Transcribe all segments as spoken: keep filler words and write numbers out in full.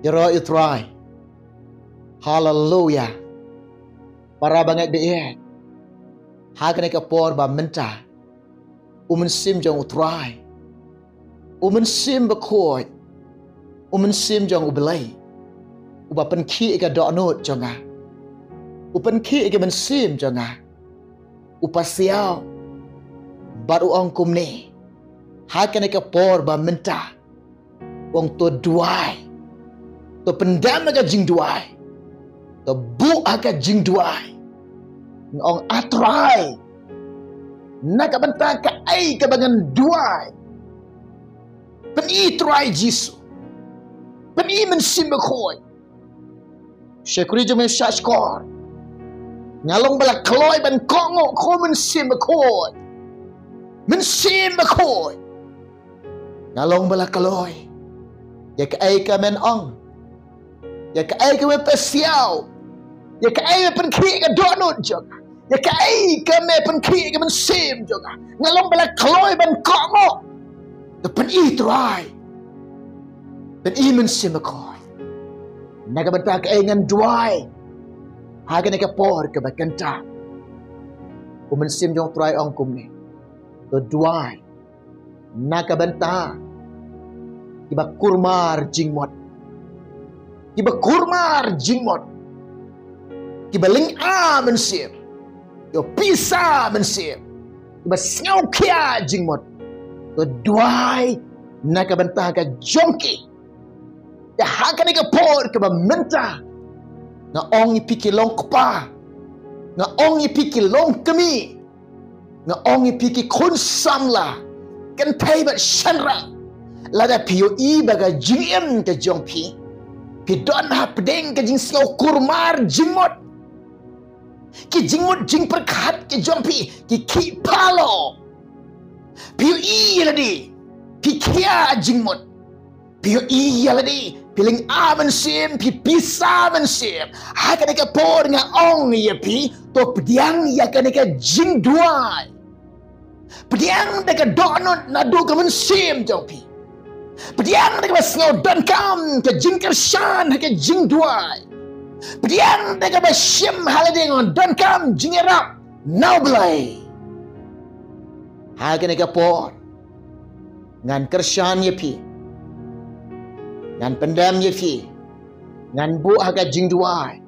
Ïaroh ïa u Trai. Haleluya. Para bangeit ba ïeit, ha kane ka por ba mynta, u Mynsiem jong u Trai, u Mynsiem Bakhuid, u Mynsiem jong u Blei, uba pynkhih ïa ka dohnud jong nga, u pynkhih ïa ka mynsiem jong nga, u pasiaw bad u ong kumne, ha kane ka por ba mynta, u ong to duwai, to pyndem ha ka jingduwai, to buh ha ka jingduwai. Nga ong, A Trai, na ka bynta kaei kaba ngan duwai? Pyni Trai Jisu, pyni Mynsiem Bakhuid. Shakri jong me, shahshkor. Nga long ba la kloi ban kohnguh, ko Mynsiem Bakhuid. Mynsiem Bakhuid, nga long ba la kloi ïa kaei ka men ong, ïa kaei ka men pasiaw, ïa kaei ka men pynkhih ka dohnud jong nga, ïa kaei ka men pynkhih ka mynsiem jong nga. Nga long ba la kloi ban kohnguh. To pyni Trai, pyni Mynsiem Bakhuid. Na ka bynta kaei ngan duwai ha kane ka por kaba kynta? U Mynsiem jong u Trai ong kumne, to duwai na ka bynta kiba kulmar jingmut, kiba kulmar jingmut, kiba lynga mynsiem, kiba pisa mynsiem, kiba sngew khia jingmut. To duwai na ka bynta ka jong ki. Te ha kane ka por kaba mynta, nga ong ïa phi ki long kpa, nga ong ïa phi ki long kmie, nga ong ïa phi ki khun samla, kynthei bad shynrang, lada phi ïohi ba ka jingim ka jong phi, phi don hapdeng ka jingsngew kulmar jingmut, ki jingmut jingpyrkhat ka jong phi ki khih palo. Phi ïohi ïa lade phi khia jingmut, phi ïohi ïa lade phi lynga mynsiem, phi pisa mynsiem. Ha kane ka por nga ong ïa phi, to pdiang ïa kane ka jingduwai. Pdiang da ka dohnud naduh ka mynsiem jong phi. Pdiang da kaba sngew donkam ka jingkyrshan ha ka jingduwai. Pdiang da kaba shim ha lade nga donkam jingïarap na U Blei. Ha kane ka por ngan kyrshan ïa phi, ngan pyndem ïa phi, ngan buh ha ka jingduwai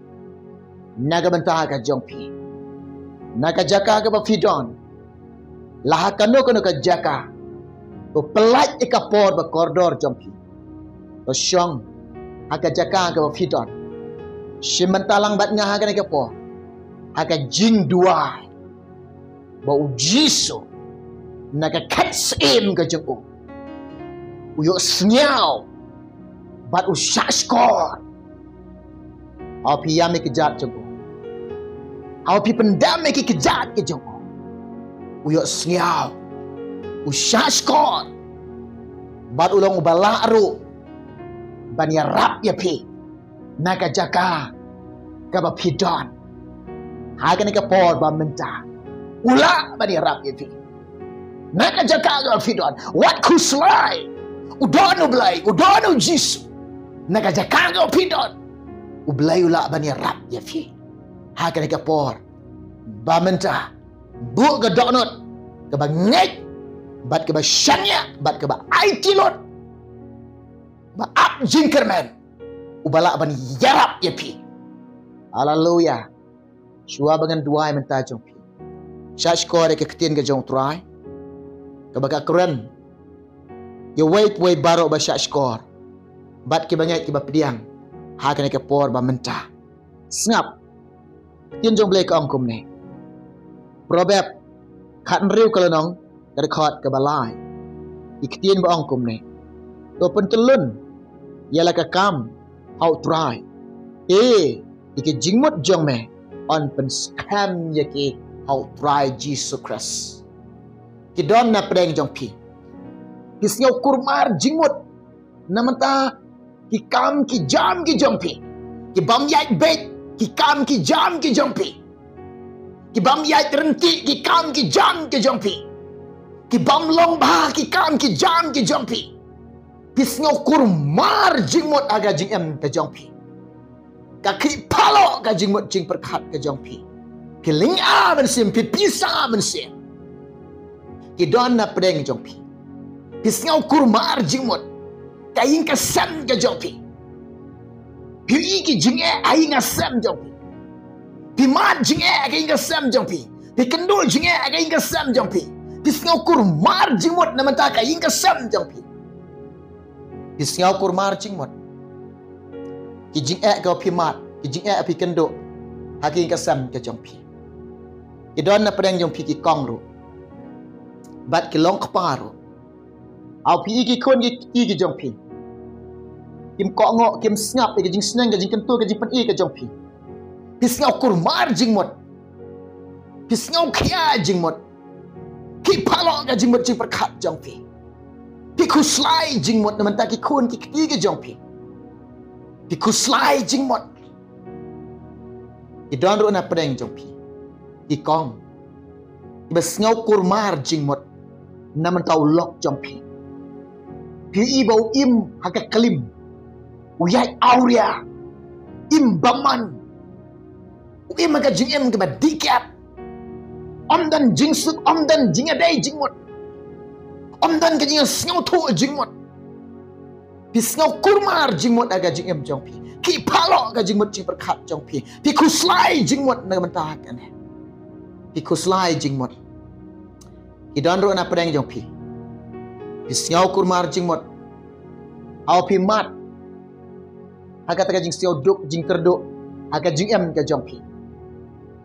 na ka bynta ka jong phi, na ka jaka kaba phi don, la ha kano kano ka jaka. To pyllait ïa ka por bad kordor jong phi, to shong ha ka jaka kaba phi don. Shim bynta lang bad nga ha kane ka por ha ka jingduwai, ba U Jisu na ka khat syiem ka jong u, u ïohsngew bad u shahshkor. Haba phi ïam ïa ki kjat jong u, haba phi pyndem ïa ki kjat ki jong u, u ïohsngew, u shahshkor, bad u long uba lah ruh ban ïarap ïa phi na ka jaka kaba phi don. Ha kane ka por ba mynta, u lah ban ïarap ïa phi na ka jaka kaba phi don. Wat khuslai, u don U Blei, u don U Jisu. Na ka jaka kaba phi don, U Blei u lah ban ïarap ïa phi. Ha kane ka por ba mynta, buh ka dohnud kaba ngeit bad kaba shaniah bad kaba aiti lut, ba ap jingkyrmen, uba lah ban ïarap ïa phi. Haleluya. Shuwa ba ngan duwai mynta jong phi, shahshkor ïa ka ktien ka jong U Trai, kaba ka kren ïa uwei pa uwei baroh ba shahshkor bad kiba ngeit kiba pdiang ha kane ka por ba mynta. Sngap, ktien jong U Blei ka ong kumne. Proverb khathynriew ka lynnong, ka dkhot kaba lai. Ki ktien ba ong kumne: To pyntyllun ïa la ka kam ha U Trai, te ïa ki jingmut jong me yn pynskhem ïa ki ha U Trai Jisu Khrist. Ki don na pdeng jong phi, ki sngew kulmar jingmut na bynta ki kam ki jam ki jong phi. Ki bym ïaid beit ki kam ki jam ki jong phi. Ki bym ïaid ryntih ki kam ki jam ki jong phi. Ki bym long bha ki kam ki jam ki jong phi. Phi sngew kurmar jingmut ha ka jingim ka jong phi. Ka khih phalok ka jingmut jingpyrkhat ka jong phi. Phi lynga mynsiem, phi pisa mynsiem. Ki don na pdeng jong phi. Phi sngew kurmar jingmut ka ïing ka sem ka jong phi. Phi ïohi ki jingeh ha ïing ha sem jong phi. Phi mad jingeh ha ka ïing ka sem jong phi. Phi kynduh jingeh ha ka ïing ka sem jong phi. Phi sngew kurmar jingmut na bynta ka ïing ka sem jong phi. Phi sngew kurmar jingmut. Ki jingeh ka phi mad, ki jingeh phi kynduh ha ka ïing ka sem ka jong phi. Ki don na pdeng jong phi ki kong ruh bad ki long kpa ruh. Hawa phi ïohi ki khun ki kti ki jong phi. Kim kohnguh, kim sngap ïa ka jingsneng, ka jingkyntu, ka jingpyni ka jong phi. Phi sngew kurmar jingmut. Phi sngew khia jingmut. Khih phalok ka jingmut jingpyrkhat jong phi. Phi khuslai jingmut na bynta ki khun ki kti ki jong phi. Phi khuslai jingmut. Ki don ruh na pdeng jong phi ki kong kiba sngew kurmar jingmut na bynta u lok jong phi. Phi ïohi ba u im ha ka klim, u ïaid awria, im bymman. U im ha ka jingim kaba dih kiad. Ym don jingsuk, ym don jingïadei jingmut. Ym don ka jingsngewthuh jingmut. Phi sngew kurmar jingmut ha ka jingim jong phi. Khih phalok ka jingmut jingpyrkhat jong phi. Phi khuslai jingmut na bynta kane. Phi khuslai jingmut. Ki don ruh na pdeng jong phi. Phi sngew kurmar jingmut. Hawa phi mad ha kata ka jingsngew duk jingkyrduh ha ka jingim ka jong phi.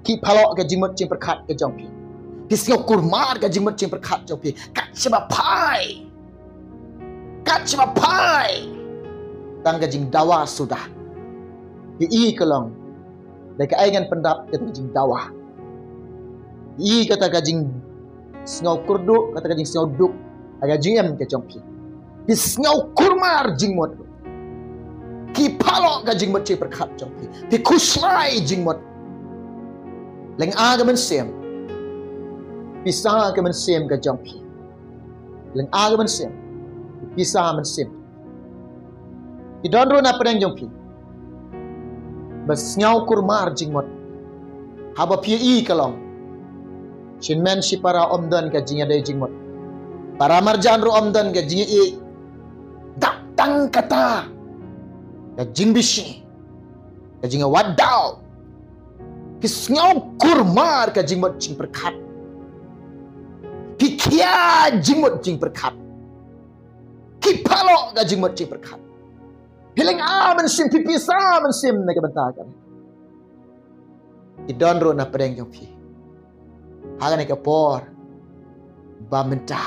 Khih phalok ka jingmut jingpyrkhat ka jong phi. Phi sngew kurmar ka jingmut jingpyrkhat jong phi. Kat shaba phai, kat shaba phai tang ka jingdawa suda. Phi ïohi ka long da kaei ngan pyndap kata ka jingdawa. Ïohi kata ka jingsngew kyrduh, kata ka jingsngew duk ha ka jingim ka jong phi. Phi sngew kurmar jingmut. Khih phalok ka jingmut jingpyrkhat jong phi. Phi khuslai jingmut. Lynga ka mynsiem. Pisa ka mynsiem ka jong phi. Lynga ka mynsiem. Pisa mynsiem. Ki don ruh na pdeng jong phi ba sngew kurmar jingmut. Haba phi ïohi ka long, shinmen shi para ym don ka jingïadei jingmut. Para marjan ruh ym don ka jingïohi. Dap tang kata ka jingbishni, ka jingwad daw. Phi sngew kurmar ka jingmut jingpyrkhat. Phi khia jingmut jingpyrkhat. Khih phalok ka jingmut jingpyrkhat. Phi lynga mynsiem, phi pisa mynsiem na ka bynta kane. Ki don ruh na pdeng jong phi ha kane ka por ba mynta.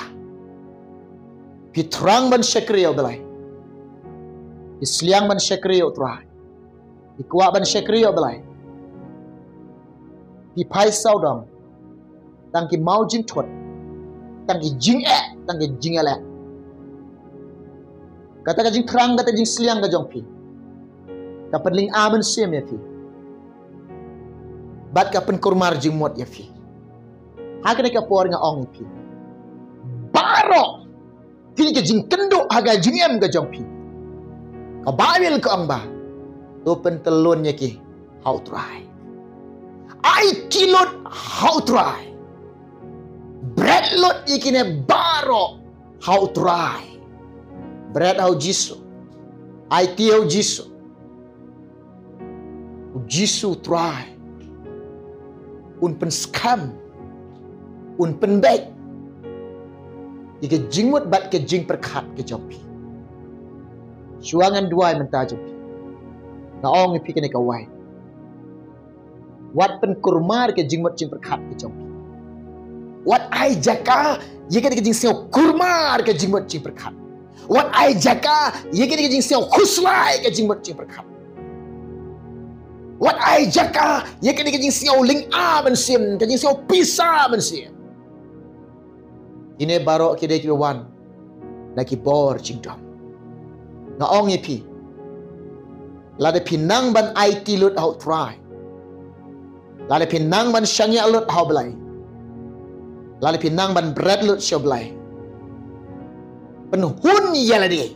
Phi thrang ban shakri ïa U Blai. Phi sliang ban shakri ïa U Trai. Phi kwah ban shakri ïa U Blai. Phi phai sawdong tang ki maw jingthut, tang ki jingeh, tang ki jingïaleh. Kata ka jingthrang, kata ka jingsliang ka jong phi ka pynlynga mynsiem ïa phi bad ka pynkurmar jingmut ïa phi. Ha kane ka por nga ong ïa phi, baroh kine ki jingkynduh ha ka jingim ka jong phi, ka Baibl ka ong ba to pyntyllun ïa ki ha U Trai. Aiti lut ha U Trai. Bret lut ïa kine baroh ha U Trai. Bret ha U Jisu. Aiti ha U Jisu. U Jisu U Trai un pynskhem, un pynbeit ïa ka jingmut bad ka jingpyrkhat ka jong phi. Shuwa ngan duwai mynta jong phi, nga ong ïa phi kane kawei. Wat pynkurmar ka jingmut jingpyrkhat ka jong phi. Wat ai jaka ïa ka jingsngew kurmar ka jingmut jingpyrkhat. Wat ai jaka ïa ka jingsngew khuslai ka jingmut jingpyrkhat. Wat ai jaka ïa ka jingsngew lynga mynsiem, ka jingsngew pisa mynsiem. Kine baroh ki dei kiba wan na ki bor jingdom. Nga ong ïa phi, lada phi nang ban aiti lut ha U Trai, lada phi nang ban shaniah lut ha U Blai, lada phi nang ban bret lut sha U Blai, pynhun ïa lade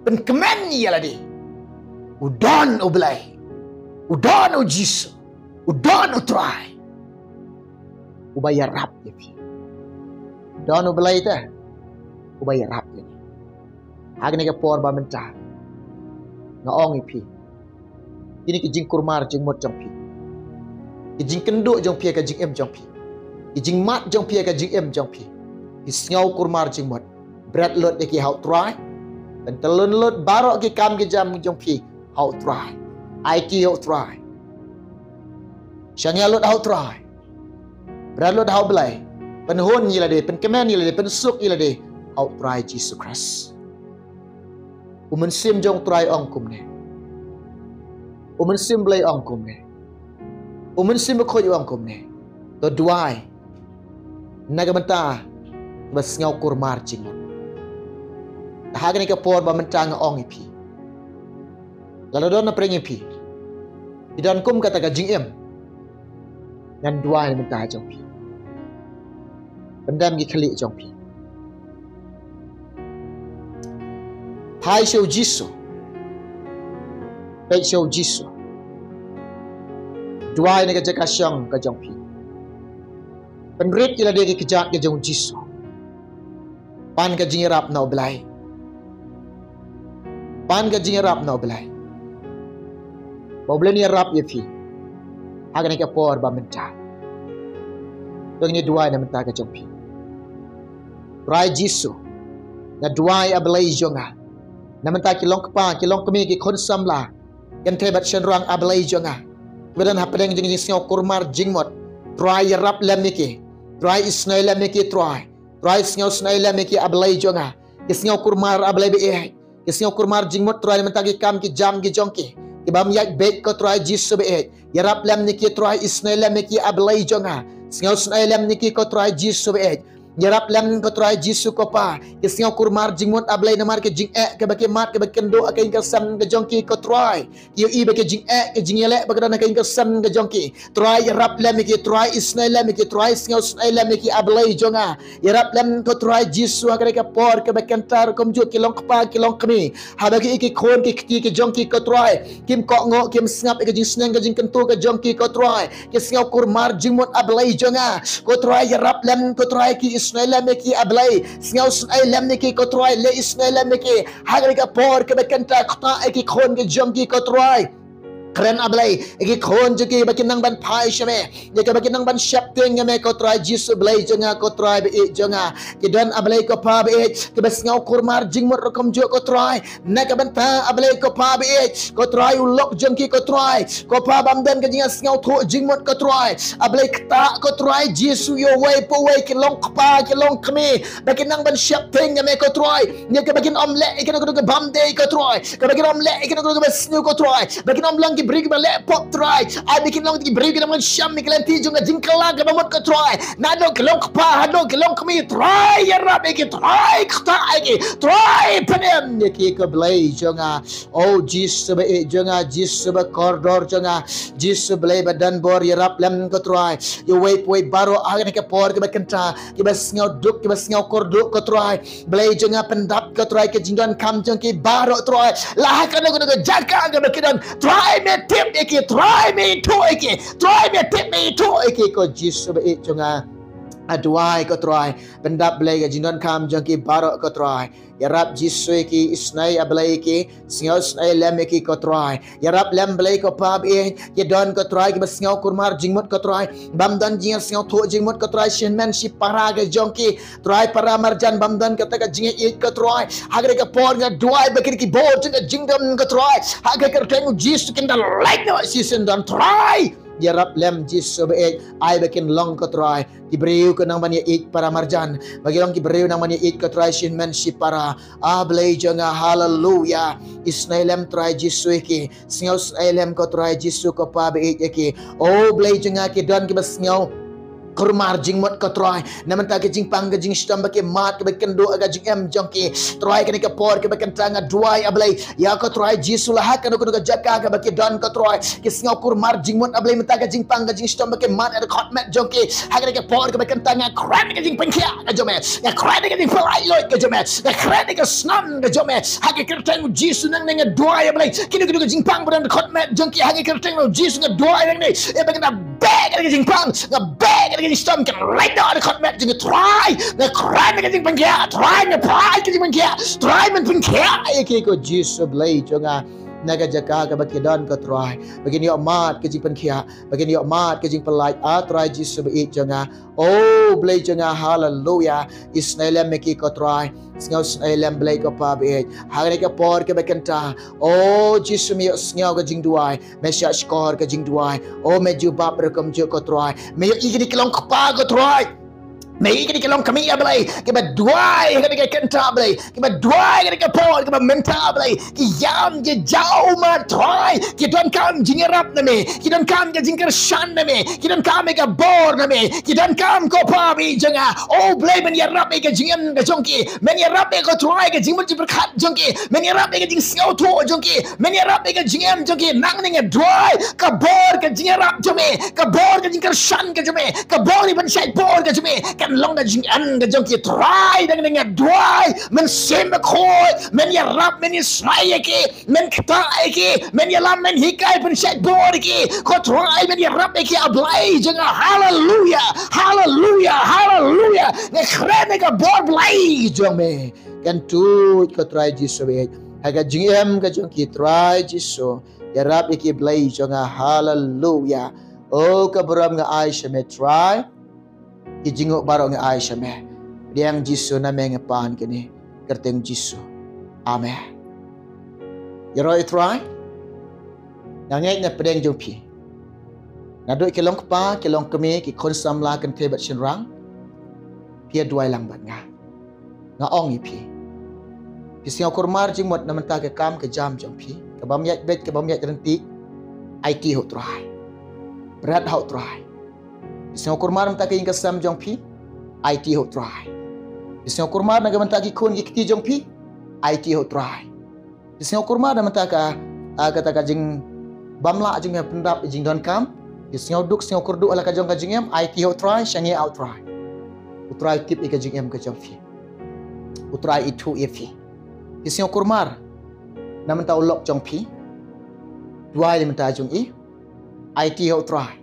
Pynkmen ïa lade. U don U Blei. U don U Jisu. U don U Trai. Uba ïarap ïa phi. Don U Blei te. Uba ïarap ïa phi. Ha kane ka por ba mynta, nga ong ïa phi, kine ki jingkulmar jingmut jong phi, ki jingkynduh jong phi ha ka jingim jong phi, ki jingmad jong phi ha ka jingim jong phi, ki sngew kulmar jingmut, bret lut ïa ki ha U Trai. Pyntyllun lut baroh ki kam ki jam jong phi ha U Trai. Aiti ha U Trai. Shaniah lut ha U Trai. Bret lut ha U Blei. Pynhun ïa lade, pynkmen ïa lade, pynsuk ïa lade ha U Trai Jisu Khrist. U Mynsiem jong U Trai ong kumne. U Mynsiem Blei ong kumne. U Mynsiem Bakhuid ong kumne. To duwai na ka bynta kiba sngew kulmar jingmut. Te ha kane ka por ba mynta nga ong ïa phi, lada don napdeng ïa phi, phi don kum kata ka jingim, ngan duwai na ka bynta jong phi. Pyndem ki khlieh jong phi. Phai sha U Jisu. Peit sha U Jisu. Duwai na ka jaka shong ka jong phi. Pynrit ïa lade ki kjat ka jong U Jisu. Pan ka jingïarap na U Blei. Pan ka jingïarap na U Blei. Ba U Blei un ïarap ïa phi ha kane ka por ba mynta. To ngin duwai na ka bynta ka jong phi. Trai Jisu, nga duwai, A Blei jong nga, na ka bynta ki long kpa, ki long kmie, ki khun samla, kynthei bad shynrang, A Blei jong nga, kiba don hapdeng jong ki jingsngew kulmar jingmut. Trai, ïarap lem ïa ki. Trai, isynei lem ïa ki, Trai. Trai, sngewsynei lem ïa ki, A Blei jong nga. Ki sngew kulmar, A Blei ba ïeit. Ki sngew kulmar jingmut, Trai, na ka bynta ki kam ki jam ki jong ki, ki bym ïaid beit, ko Trai Jisu ba ïeit. Ïarap lem ïa ki, Trai, isynei lem ïa ki, A Blei jong nga. Sngewsynei lem ïa ki, ko Trai Jisu ba ïeit. Ïarap lem, ko Trai Jisu, ko Pa, ki sngew kulmar jingmut, A Blei, namar ki jingeh kiba ki mad, kiba ki kynduh ha ka ïing ka sem ka jong ki, ko Trai. Ki ïohi ba ka jingeh, ka jingïaleh ba ka don ha ka ïing ka sem ka jong ki. Trai, ïarap lem ïa ki, Trai, isynei lem ïa ki, Trai, sngewsynei lem ïa ki, A Blei jong nga. Ïarap lem, ko Trai Jisu, ha kane ka por kaba kynta, ruh kumjuh ki long kpa, ki long kmie. Haba ki ïohi ki khun ki kti ki jong ki, ko Trai, kim kohnguh, kim sngap ïa ka jingsneng ka jingkyntu ka jong ki, ko Trai. Ki sngew kulmar jingmut, A Blei jong nga. Ko Trai, ïarap lem, ko Trai, ki isynei lem ïa ki, A Blei. Sngewsynei lem ïa ki, ko Trai, leh isynei lem ïa ki. Ha kane ka por kaba kynta, ktah ïa ki khun ki jong ki, ko Trai. Kren, A Blei, ïa ki khun jong ki ba ki nang ban phai sha me, ïa kiba ki nang ban sheptieng ïa me, ko Trai Jisu, Blei jong nga, ko Trai ba ïeit jong nga. Ki don, A Blei, ko Pa ba ïeit, kiba sngew kulmar jingmut ruh kumjuh, ko Trai. Na ka bynta, A Blei, ko Pa ba ïeit, ko Trai, u lok jong ki, ko Trai, ko Pa, bym don ka jingïasngewthuh jingmut, ko Trai. A Blei, ktah, ko Trai Jisu, ïa uwei pa uwei, ki long kpa, ki long kmie, ba ki nang ban sheptieng ïa me, ko Trai. Ïa kiba kin ym leh ïa kano kano ka bym dei, ko Trai. Kiba kin ym leh ïa kano kano kaba sniew, ko Trai. Ba kin ym long ki briew kiba leh pop, Trai. Ai ba kin long ki briew kiba nang ban sham ïa ki lynti jong ka jingkylla kaba mut, ko Trai. Naduh ki long kpa haduh ki long kmie, Trai, ïarap ïa ki, Trai, ktah ïa ki, Trai, pynim ïa ki, ko Blei jong nga. O Jisu ba ïeit jong nga, Jisu ba kordor jong nga, Jisu Blei ba don bor, ïarap lem, ko Trai. Ïa uwei pa uwei baroh ha kane ka por kaba kynta, kiba sngew duk, kiba sngew kordor, ko Trai. Blei jong nga, pyndap, ko Trai, ka jingdonkam jong ki baroh, Trai. La ha kano kano ka jaka kaba ki don, Trai, me tip ïa ki, Trai, me ithuh ïa ki, Trai, me tip, me ithuh ïa ki, ko Jisu ba ïeit jong nga. Nga duwai, ko Trai, pyndap, Blei, ka jingdonkam jong ki baroh, ko Trai. Ïarap, Jisu, ïa ki, isynei, A Blei, ïa ki, sngewsynei lem ïa ki, ko Trai. Ïarap lem, Blei, ko Pa ba ïeit, ki don, ko Trai, kiba sngew kulmar jingmut, ko Trai. Bym don jingïasngewthuh jingmut, ko Trai, shi hynmen shi para ka jong ki, Trai, para marjan, bym don kata ka jingïeit, ko Trai. Ha kane ka por nga duwai ba kine ki bor jong ka jingdum, ko Trai, ha ka kyrteng U Jisu, kin da lait noh shisyndon, Trai. Ïarap lem, Jisu ba ïeit, ai ba kin long, ko Trai, ki briew ki nang ban ïeit para marjan, ba ki long ki briew nang ban ïeit, ko Trai, shi hynmen shi para. A Blei jong nga, haleluya. Isynei lem, Trai Jisu, ïa ki. Sngewsynei lem, ko Trai Jisu, ko Pa ba ïeit, ïa ki. O Blei jong nga, ki don kiba sngew Kurmar jingmut ko Trai, na mynta ka jingpang ka jingshitom ba ki mad kiba kynduh ha ka jingim jong ki. Trai kane ka por kaba kynta nga duwai A Blei, ïa ko Trai Jisu la ha kano kano ka jaka kaba ki don ko Trai, ki sngew kurmar jingmut A Blei mynta ka jingpang ka jingshitom ba ki mad ha ka dkhot met jong ki. Ha kane ka por kaba kynta nga kren ka jingpynkhiah ka jong me, nga kren ka jingpyllait luid ka jong me, nga kren ka snam ka jong me. Ha ka kyrteng u Jisu nangne nga duwai A Blei, kino kino ka jingpang ba don ha dkhot met jong ki, ha ka kyrteng u Jisu nga duwai nangne, ïa ba nga beh ka jingpang, nga beh ka jingshitom, kan lait noh ha dkhot met jong ki Trai. Nga kren ka jingpynkhiah Trai, nga pynlait ka jingpynkhiah Trai, men pynkhiah ïa ki ko Jisu Blei jong nga. Na ka jaka kaba ki don ko Trai, ba kin ïoh mad ka jingpynkhiah, ba kin ïoh mad ka jingpyllait, A Trai Jisu ba ïeit jong nga. O Blei jong nga, haleluya. Isynei lem ïa ki ko Trai, sngewsynei lem Blei ko Pa ba ïeit. Ha kane ka por kaba kynta, o Jisu, me ïohsngew ka jingduwai, me shahshkor ka jingduwai. O me jubab ruh kumjuh ko Trai, me ïohi kine ki long kpa ko Trai, me ïohi kine ki long kmie A Blei, kiba duwai ha kane ka kynta Blei, kiba duwai ha kane ka por kaba mynta Blei. Ki ïam ki jaw ma Trai, ki donkam jingïarap na me, ki donkam ka jingkyrshan na me, ki donkam ka bor na me, ki donkam ko Pa ba ïeit jong nga. O Blei, men ïarap ïa ka jingim ka jong ki, men ïarap ïa ko Trai ka jingmut jingpyrkhat jong ki, men ïarap ïa ka jingsngewthuh jong ki, men ïarap ïa ka jingim jong ki. Nangne nga duwai, ka bor ka jingïarap jong me, ka bor ka jingkyrshan ka jong me, ka bor ban shait bor ka jong me, kan long ka jingim ka jong ki Trai. Nangne nga duwai, men Mynsiem Bakhuid, men ïarap, men isynei ïa ki, men ktah ïa ki, men ïalam, men hikai, pynshait bor ïa ki ko Trai, men ïarap ïa ki A Blei jong nga. Haleluya, haleluya, haleluya. Nga kren ïa ka bor Blei jong me, kan tuid ko Trai Jisu ba ïeit ha ka jingim ka jong ki Trai Jisu. Ïarap ïa ki Blei jong nga. Haleluya. O ka burom nga ai sha me Trai, ki jingmut baroh nga ai sha me. Pdiang Jisu na me nga pan kane, kyrteng Jisu. Amen. Ïaroh ïa Trai. Nga ngeit na pdeng jong phi, naduh ki long kpa, ki long kmie, ki khun samla, kynthei bad shynrang, phi ïa duwai lang bad nga. Nga ong ïa phi, phi sngew kurmar jingmut na mynta ka kam ka jam jong phi, ka bym ïaid beit, ka bym ïaid ryntih, aiti ha u Trai, bret ha u Trai. Phi sngew kurmar na mynta ka ïing ka sem jong phi, aiti ha u Trai. Phi sngew kurmar na ka mynta ki khun ki kti jong phi, aiti ha u Trai. Phi sngew kurmar na mynta ka, ah, kata ka jingbymlah jong ka, pyndap jingdonkam, phi sngew duk sngew kyrduh ha la ka jong ka jingim, aiti ha u Trai, shaniah ha u Trai. U Trai tip ïa ka jingim ka jong phi. U Trai ithuh ïa phi. Phi sngew kurmar na mynta u lok jong phi, duwai na mynta jong i, aiti ha u Trai,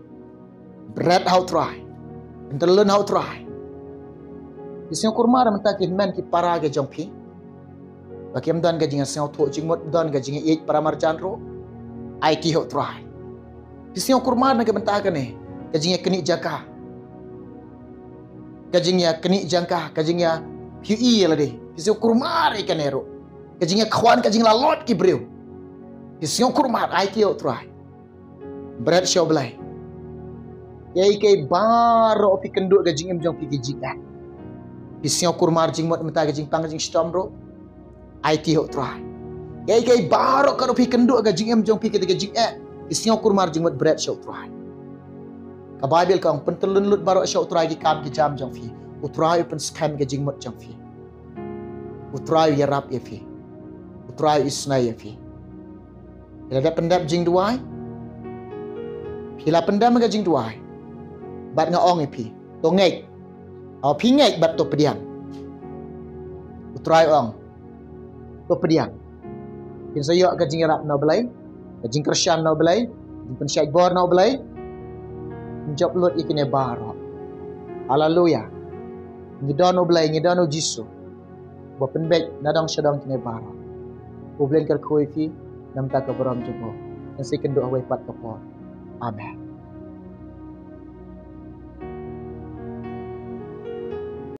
bret ha u Trai, pyntyllun ha u Trai. Phi sngew kurmar na mynta ki hynmen ki para ka jong phi, ba kim don ka jingïasngewthuh jingmut, don ka jingïaieit para marjan ruh, aiti ha u Trai. Phi sngew kurmar na ka bynta kane ka jingïaknieh jaka, ka jingïaknieh jaka, ka jingïa, phi ïohi ïa lade, phi sngew kurmar ïa kane ruh, ka jingïakhwan, ka jinglalot ki briew. Phi sngew kurmar, aiti ha u Trai, bret sha u Blei. Ïa kiei baroh phi kynduh ka jingim jong phi ki jingeh, phi sngew kurmar jingmut mynta ka jingpang ka jingshitom ruh, aiti ha u Trai. Ïa kiei baroh ka ruh phi kynduh ka jingim jong phi kata ka jingeh, phi sngew kurmar jingmut, bret sha u Trai. Ka Baibl ka ong, pyntyllun lut baroh sha u Trai ki kam ki jam jong phi, u Trai u pynskhem ka jingmut jong phi. U Trai u ïarap ïa phi. U Trai u isynei ïa phi. Phi la dep pyndep jingduwai? Phi la pyndem ka jingduwai? Bad nga ong ïa phi, to ngeit. Haba phi ngeit bad to pdiang, u Trai u ong, to pdiang, phin sa ïoh ka jingïarap na u Blei, ka jingkyrshan na u Blei, jingpynshait bor na u Blei. Phin jop lut ïa kine baroh. Haleluya. Ngi don u Blei, ngi don u Jisu, ba pynbeit na dong sha dong kine baroh. U Blei un kyrkhu ïa phi na bynta ka burom jong u. Ngin sa ïakynduh ha kawei pat ka por. Amen.